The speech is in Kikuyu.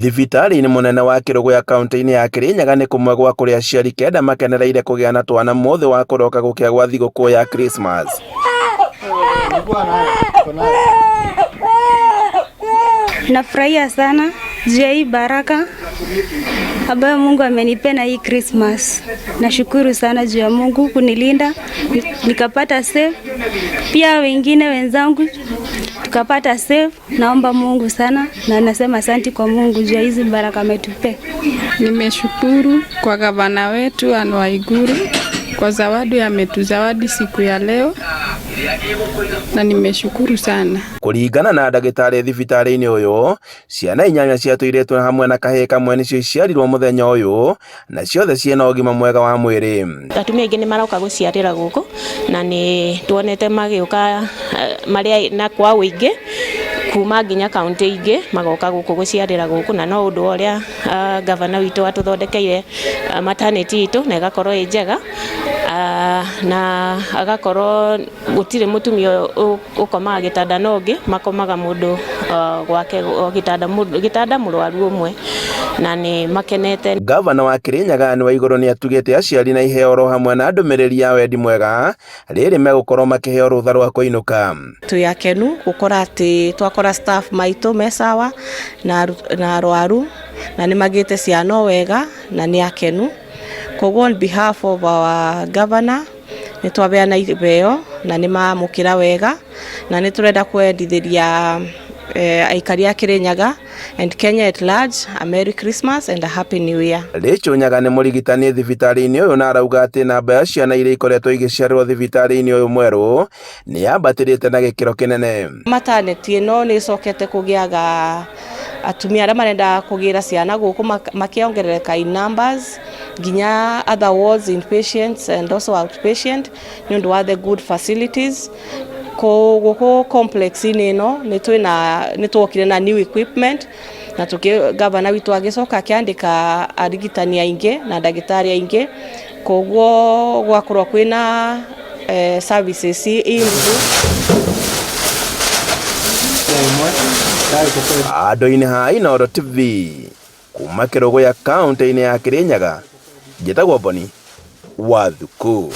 Thibitarĩ-inĩ mũnene wa Kĩrũgũya kauntĩ-inĩ ya Kĩrĩnyaga nĩ kũmwe gwa kũrĩa aciari kenda makenereire kũgĩa na twana mũthĩ wa kũroka gũkĩa gwa thigũkũ ya Krismas. Nafurahia sana juu ya hii baraka ambayo Mungu amenipea na hii Christmas. Nashukuru sana juu ya Mungu kunilinda nikapata safe, pia wengine wenzangu tukapata safe. Naomba Mungu sana na nasema asanti kwa Mungu juu ya hizi baraka ametupea. Nimeshukuru kwa gavana wetu Anne Waiguru kwa zawadi ametuzawadi siku ya leo na nimeshukuru sana. Kũringana na ndagĩtarĩ thibitarĩ-inĩ ũyũ, ciana inyanya cia tũirĩtu hamwe na kahĩĩ kamwe nĩcio iciarirwo mũthenya ũyũ na ciothe ciĩna ũgima mwega wa mwĩrĩ. Atumia aingĩ nĩ maroka gũciarĩra gũkũ na nĩ tuonete magĩũka marĩ na kwa ũingĩ kuma nginya kaunti ingĩ magoka gũkũ gũciarĩra gũkũ, na no ũndũ wa ũrĩa gavana witũ atũthondekeire maternity itũ na ĩgakorwo ĩ njega, na agakorwo gũtirĩ mũtumia ũkomaga gĩtanda na ũngĩ, makomaga mũndũ gwake gĩtanda, gĩtanda mũrwaru ũmwe, na nĩ makenete. Gavana wa Kĩrĩnyaga Anne Waigũrũ nĩ atugĩte aciari na iheo oro hamwe na ndũmĩrĩri ya wendi mwega rĩrĩ megũkorwo makĩheo rũtha rwa kũinũka. Twĩ akenu gũkora atĩ twakora staff maitũ me sawa na arwaru na nĩ magĩte ciana o wega na nĩ akenu. Koguo on behalf of our governor nĩ twabeana iheo na nĩ mamũkĩra wega, na nĩ tũrenda kwendithĩria aikari a Kĩrĩnyaga and Kenya at large a Merry Christmas and a Happy New Year. Rachel Nyaga nĩ mũrigitani thibitarĩ-inĩ ũyũ na arauga atĩ namba ya ciana iria ikoretwo igĩciarĩrwo thibitarĩ-inĩ ũyũ mwerũ nĩ yambatĩrĩte na gĩkĩro kĩnene. Maternity ĩno nĩ ĩcokete kũgĩaga atumia arĩa marenda kũgĩra ciana gũkũ makĩongerereka in numbers nginya other wards, inpatients and also outpatient, nĩ ũndũ wa the good facilities. Ko gũkũ complex-inĩ ĩno nĩ twĩna nĩ twokire na new equipment na tũkĩ gavana witũ agĩcoka akĩandĩka arigitani aingĩ na ndagĩtarĩ aingĩ, koguo gwakorwo kwĩna services improve. Andũ-inĩ ha Inooro TV kuma Kĩrũgũya kaunti-inĩ ya Kĩrĩnyaga, njĩtagwo Boni wa Thuku.